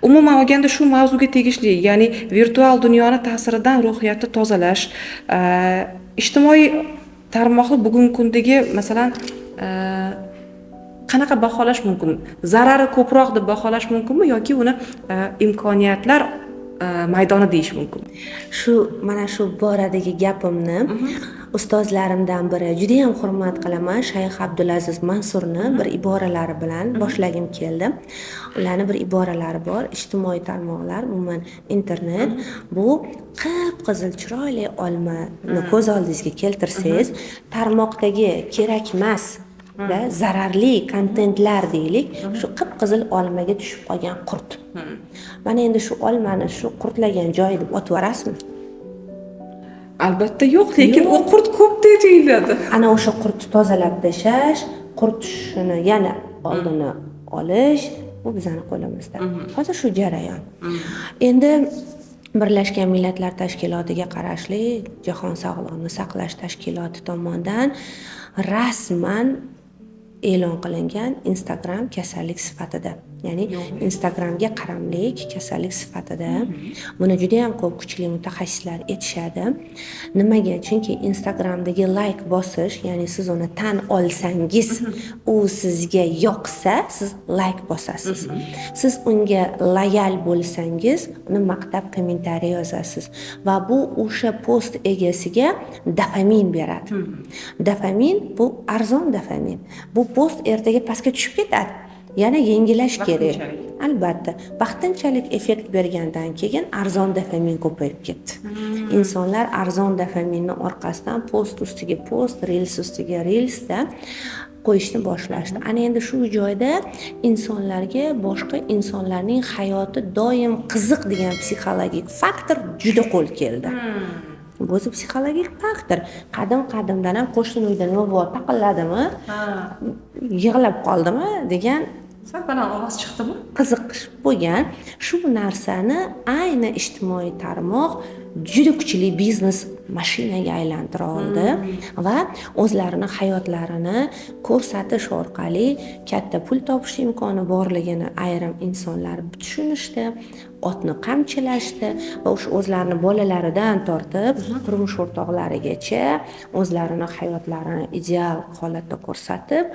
Umuman olganda, shu mavzuga tegishli, ya'ni virtual dunyoni ta'siridan ruhiyatni tozalash, ijtimoiy tarmoqni bugungi kundagi, masalan, qanaqa baholash mumkin? Zarari ko'proq deb baholash mumkinmi yoki uni imkoniyatlar maydoni deyish mumkin? Shu, mana shu boradagi gapimni ustozlarimdan biri, judayam hurmat qilaman, Shayx Abdulaziz Mansurni bir iboralari bilan boshlagim keldi. Ularni bir iboralari bor: ijtimoiy tarmoqlar, umuman internet bu qip qizil chiroyli olmani ko'z oldingizga keltirsangiz, tarmoqdagi kerakmas da zararli kontentlar deylik, shu qip qizil olmaga tushib qolgan qurt. Mana endi shu olmani shu qurtlagan joyi deb otib yuborasizmi? Albatta yo'q, lekin u qurt ko'pdek tuyuladi. Ana o'sha qurtni tozalab tashlash, qurt tushishini yana oldini olish, bu bizani qo'limizda. Hozir shu jarayon. Endi Birlashgan Millatlar Tashkilotiga qarashli Jahon sog'liqni saqlash tashkiloti tomonidan rasman e'lon qilingan Instagram kasallik sifatida, ya'ni Instagramga qaramlik kasallik sifatida. Buni judayam ko'p kuchli mutaxassislar aytishadi. Nimaga? Chunki Instagramdagi layk bosish, ya'ni siz uni tan olsangiz, u sizga yoqsa, siz layk bosasiz, siz unga loyal bo'lsangiz, uni maqtab kommentariy yozasiz va bu o'sha post egasiga dopamin beradi. Dopamin bu arzon dopamin. Bu post ertaga pastga tushib ketadi, yana yangilash kerak. Vaqtinchalik. Albatta, vaqtinchalik effekt bergandan keyin arzon dopamin ko'payib ketdi. Insonlar arzon dopaminni orqasidan post ustiga post, reels ustiga reelsda qo'yishni boshlashdi. Ana endi shu joyda insonlarga boshqa insonlarning hayoti doim qiziq degan psixologik faktor juda qo'l keldi. Bu o'zi psixologik faktor. Qadim qadimdan ham qo'shni uyda nima bor, taqilladimi, yig'lab qoldimi degan Sal baland ovoz chiqdimi? qiziqish bo'lgan. Shu narsani ayni ijtimoiy tarmoq juda kuchli biznes mashinaga aylantira oldi va o'zlarini hayotlarini ko'rsatish orqali katta pul topish imkoni borligini ayrim insonlar tushunishdi, otni qamchilashdi va o'sha o'zlarini bolalaridan tortib turmush o'rtoqlarigacha o'zlarini hayotlarini ideal holatda ko'rsatib,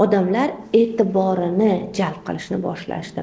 odamlar e'tiborini jalb qilishni boshlashdi.